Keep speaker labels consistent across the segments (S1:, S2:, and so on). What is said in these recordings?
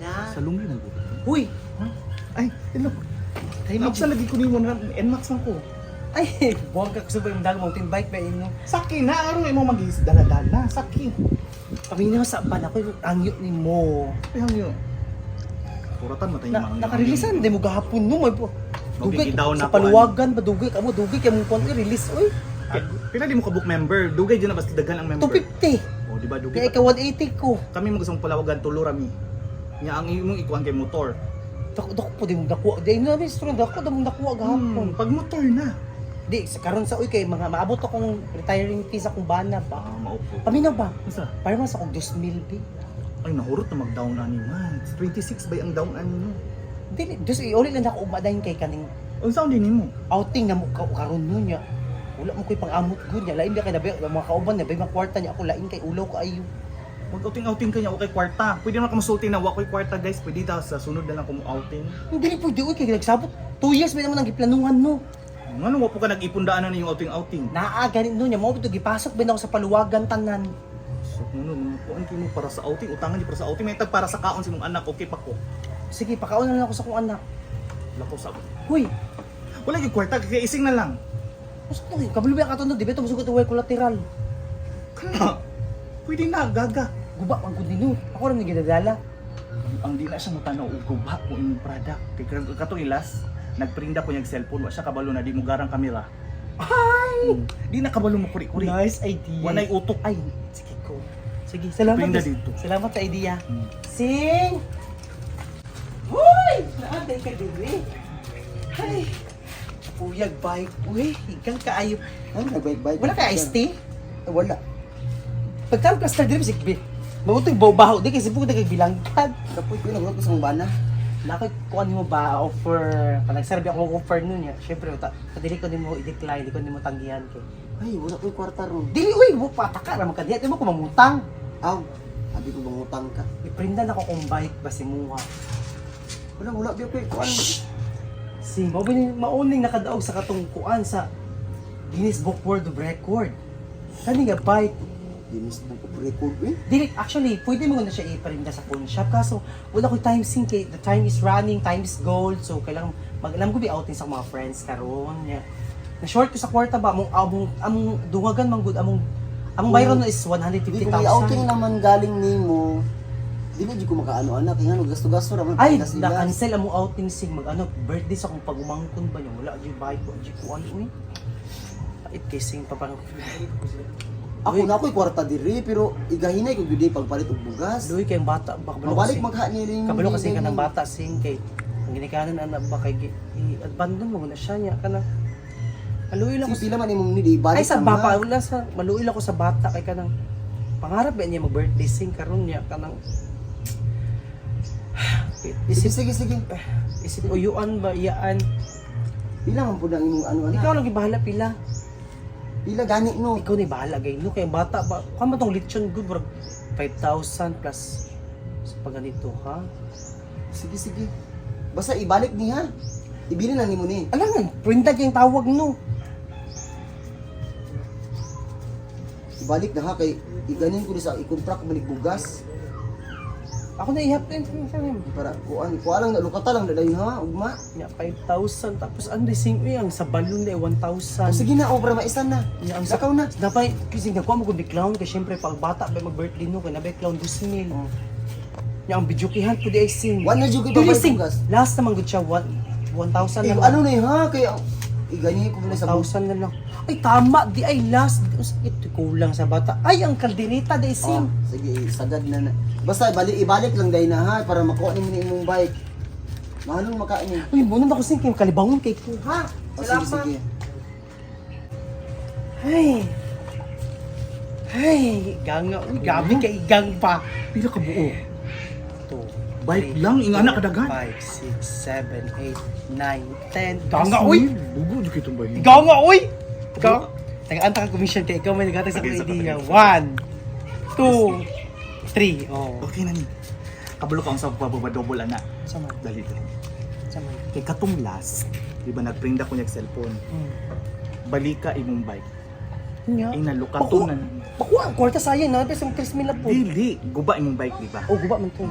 S1: Na.
S2: Sa lunggi man gud.
S1: Huy!
S2: Ay, hello.
S1: Ay,
S2: Naubsan lagi ko nimo na NMAX man ko.
S1: Ay, buwag ka sa bayong dag mountain bike ba ino?
S2: Saki na aron imo magis dala-dala. Saki.
S1: Paminaw sa ban ako angyo ni mo.
S2: Pihang yun. Kuratan matay
S1: Na,
S2: mga
S1: nakareleasean di mo gahapon no may
S2: Okay,
S1: dugay
S2: down
S1: sa
S2: na ako,
S1: paluwagan ba dugay ka mo dugay kay mong kuan release oy.
S2: Pila di mo ka book member? Dugay dyan na basta daghan ang member.
S1: 250.
S2: Oh, di ba dugay?
S1: Kaya ikaw 180 ko.
S2: Kami mo gustong palawagan tulo rami. Nya ang imong ikuan kay motor.
S1: Dako dako po di mo nakuha. Di na mi strong dako da mong nakuha gahapon.
S2: Pag motor na.
S1: Di sa karon sa uy kay mga maabot akong retiring fee sa akong bana ba.
S2: Ah, maupo.
S1: Paminaw ba?
S2: Unsa?
S1: Para man sa akong 2,000 bi.
S2: Ay, nahurot na mag-down ani man. 26 bay ang down ani no.
S1: Dili dus iuli lang ako ugma dayon kay kaning
S2: Unsa ang din nimo?
S1: Outing na mo ka karon nun niya. Wala mo ko'y pang-amot gud niya. Lain ba kay nabi mga kauban na mga kwarta niya ako lain kay ulaw kaayo.
S2: Mag-outing-outing ka niya, okay kwarta. Pwede naman ka masulti na, wa ko'y kwarta guys. Pwede ta sa sunod na lang kung outing.
S1: Hindi pwede uy kay nagsabot. 2 years may naman ang giplanuhan no.
S2: Ngano wa po ka nag-ipon daanan na yung outing-outing?
S1: Naa ganit no niya mao bitaw gipasok ba na ako sa paluwagan tanan.
S2: So, ano, mga kuan kimo para sa outing, utangan di para sa outing, may tag para sa kaon sa imong anak, okay pa ko.
S1: Sige, pakaon na lang ako sa kong anak.
S2: Lako sa.
S1: Huy,
S2: Wala gyud kwarta, kay ising na lang.
S1: gusto ko kabalo ba ka to no, di ba ito musugot way collateral.
S2: Kana. Pwede na gaga.
S1: Guba ang gud nino. Ako ra ni gidadala.
S2: Ang di na siya mutanaw og guba mo imong product. Kay katong ilas, nagprinda ko niyang cellphone, wa siya kabalo na di mo garang kamera. Ay! Di na kabalo mo kuri-kuri.
S1: Nice idea.
S2: Walay utok.
S1: Ay, sige ko. Sige, salamat.
S2: Prinda dito.
S1: Salamat sa idea. Sing! Uy! Naantay ka din eh. Ay! Puyag bike. Uy, higang kaayo.
S3: Ano, nagbike-bike?
S1: Wala ka iced tea?
S3: Eh, wala.
S1: Pagka cluster din, sikbi. Mautong baw-baho. Di kasi po nagbilangkad.
S3: Kapoy ko, nagulat ko sa mong bana.
S1: Nakoy, kuan mo ba offer? Panag-serve ako offer nun ya. Siyempre, uta, dili ko nimo i-decline, di ko nimo tanggihan kay.
S3: Ay, wala ko'y kwarta ron.
S1: Dili uy, mo pataka ra man ka diha, di mo ko mamutang.
S3: Aw, sabi ko mangutang ka.
S1: Iprinda na ko kung bike ba si Muha.
S3: Wala, wala, biya ko'y kuan.
S1: Si mao ba ni mauning nakadaog sa katong kuan sa Guinness Book World of Record. Kani nga bike.
S3: Guinness Book of Record, eh.
S1: Dili actually pwede mo na siya iparinda sa phone shop kaso wala ko time sync kay the time is running, time is gold. So kailangan mag alam ko bi outing sa mga friends karon niya. Na short ko sa kwarta ba among among among dungagan man gud among among bayron na is
S3: Di ko may outing
S1: 150,000.
S3: naman galing nimo. Dili di ko makaano anak, kaya ano gasto-gasto ra man
S1: Ay,
S3: pagkas-ilas.
S1: na-cancel among outing sing mag ano, birthday sa akong pag-umangkon ba niya. Wala jud bike ko, jud kuan uy. Pait kay sing pa parang
S3: Ako na ako'y kwarta diri pero igahinay ko gyud pagpalit og bugas.
S1: Luy kay ang bata ba kabalo
S3: Mabalik
S1: kasi.
S3: magha niya ring.
S1: Kabalo kasi ka ng bata sing kay ang ginikanan anak ba kay i-abandon mo na siya niya kana. Maluoy lang ko
S3: Sige, pila man imong nili ibalik.
S1: ay sa
S3: lang,
S1: bapa
S3: ha?
S1: wala sa maluoy lang ko sa bata kay kanang pangarap ba niya mag birthday sing karon niya kanang
S3: Sige,
S1: isip
S3: sige, sige.
S1: isip uyuan ba iyaan.
S3: Pila man pud ang imong ano anak.
S1: Ikaw lang gibahala pila.
S3: Pila gani no.
S1: Ikaw ni bahala gay no kay ang bata ba kuan man tong lechon good murag 5,000 plus sa pagganito ha.
S3: Sige, sige. Basta ibalik niya. Ibili na nimo ni.
S1: Alangan, printa kayong tawag no.
S3: Ibalik na ha kay iganin ko ni sa i-contract ko manig bugas
S1: Ako na ihap din
S3: para kuan kuan lang na lukata lang na dayon ha ugma.
S1: Nya 5,000 tapos ang rising uy ang sa balon na 1,000.
S3: O, sige na o para maisan na.
S1: Nya ang sa
S3: Lakaw na.
S1: Napay kasi nakuha mo kung di clown kay syempre pag bata ba mag birthday no kay nabay clown 2,000.
S3: Oh.
S1: Nya ang video kihan pud ay sing.
S3: One na jud ko
S1: Dili,
S3: ipapalit
S1: sing.
S3: bugas.
S1: Last naman gud siya 1,000
S3: Eh,
S1: na lang.
S3: ano na ha kay iganin ko na sa bugas.
S1: 1,000 na lang. Ay tama di ay last. Ito kulang sa bata. Ay ang kaldereta di sing.
S3: Oh, sige, sagad na na. Basta ibalik ibalik lang dahil na ha para makuha nimo ni imong bike. Mahalong makain ni.
S1: Uy, muna na ko sing kay kalibangon kay ko ha.
S3: O, sige, sige.
S1: Ay. Ay, ganga. Uy, gabi kay igang pa.
S2: Pila ka buo?
S1: 2,
S2: Bike lang, ingana kadagan.
S1: 5, 6, 7, 8, 9, 10. Ganga, uy!
S2: Bugo di kitong bahin.
S1: Ganga, uy! Ikaw? Taga-anta ka commission kay ikaw may naghatag sa akong idea. 1, 2, 3. Oh.
S2: Okay na ni. Kabalo ka ang sa pagpapabadobol ana.
S1: Sama,
S2: Dali dali.
S1: sama.
S2: Kay katong last, di ba nagprinda ko niyag cellphone. Balika imong bike.
S1: Nya.
S2: Ina lukaton na.
S1: Pakuha ang kwarta sayang na pero sa 3,000 na po.
S2: Dili, guba imong bike, di ba?
S1: Oh, guba man to.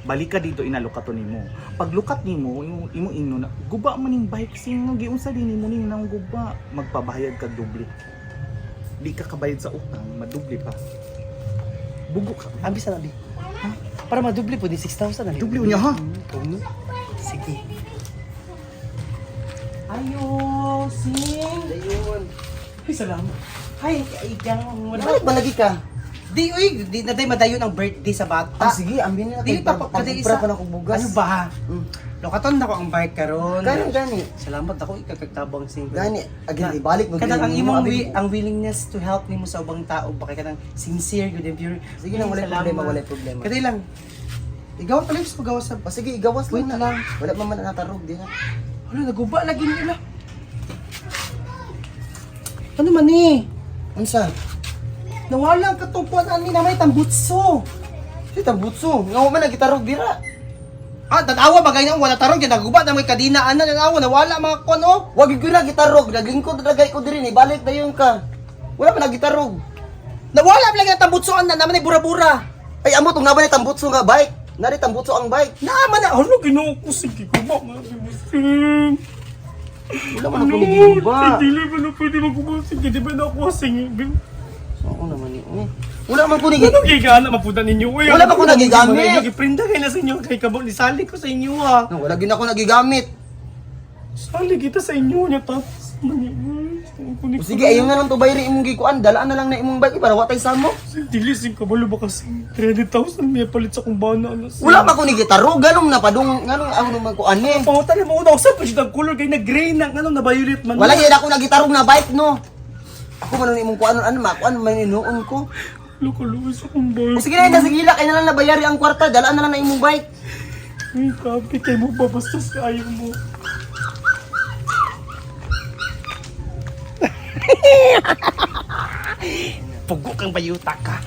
S2: Balik ka dito ina lukaton nimo. Paglukat nimo, imo imo ingno na guba man ning bike sing giunsa din nimo ning nang guba, magpabayad ka doble. Di ka kabayad sa utang, madoble pa. Bugo ka.
S1: Ambi sa nabi. Ha? Para madoble po di 6,000 na.
S2: Doble unya ha.
S1: Ikaw no? Sige. Ayo, sing.
S3: Dayon.
S1: Ay, salamat. Ay, ay, gang. Wala.
S3: Balik balagi ka.
S1: Di, uy, di na day madayon ang birthday sa bata.
S3: Ah, sige, ambin na
S1: Di
S3: kay
S1: pa kada isa.
S3: Pagkumpra pa na kog bugas.
S1: Ano ba?
S3: Mm.
S1: Lokaton na ko ang bike karon.
S3: Gani gani.
S1: Salamat ako ikakagtabang sing.
S3: Gani, again ibalik mo
S1: Kanang ang
S3: gyud nimo,
S1: imong
S3: abi.
S1: ang willingness to help nimo sa ubang tao ba kay kanang sincere good and pure.
S3: Sige lang, walay
S1: Salamat.
S3: problema, walay problema.
S1: Kaday lang. Igaw pa lips ko gawa sa
S3: O sige, igawas
S1: Wait
S3: lang na.
S1: lang.
S3: Wala man man natarog di na.
S1: Ano naguba lagi nila. Ano man ni?
S3: Unsa?
S1: Nawala ang katungkuan ani na may tambutso.
S3: Si tambutso, nga wa man nagitarog dira.
S1: Ah, tanawa bagay na wala tarong kay naguba na may kadina ana tanawa nawala mga kuan oh.
S3: Wa gyud ko nagitarog, naglingkod na ko diri ni balik dayon ka. Wala man nagitarog.
S1: Nawala pa lagi ang tambutso ana naman ay bura-bura.
S3: Ay amo tong naman tambutso nga bike. Nari tambutso ang bike.
S1: Naman na ano Ginoo ko sige ko ba sing.
S3: Wala man ako nagiguba.
S1: Dili ba na pwede magkuba sige di ba na ako sing.
S3: Ako naman ni. Eh. Wala man ko nigi.
S1: Ano gigana maputa ninyo? Uy,
S3: Wala pa ko nagigamit.
S1: Giprinda kay na sa inyo kay kabol ni sali ko sa inyo ah.
S3: No, wala gyud ako nagigamit.
S1: Sali kita sa inyo nya tapos man.
S3: O sige, ayaw na lang to bayri imong gikuan, dalaan na lang na imong bike eh, para wa tay samo.
S1: Dili sing kabalo ba kasi 300,000 may palit sa kong bana ano.
S3: Wala man ko nigitarog, ganong napadung nganong ako naman kuan eh.
S1: Pangutan mo una usap pa siya color kay na gray na ngano na violet man.
S3: Wala gyud ako nagitarog na bike no. Ako man ang imong kuan ano makuan man inuon ko.
S1: Loko luwis akong bike.
S3: O sige na, sige kay na lang nabayari ang kwarta, dalaan na lang na imong bike.
S1: Ay, grabe kay mo ba basta sa ayaw mo. Pugo kang bayuta ka.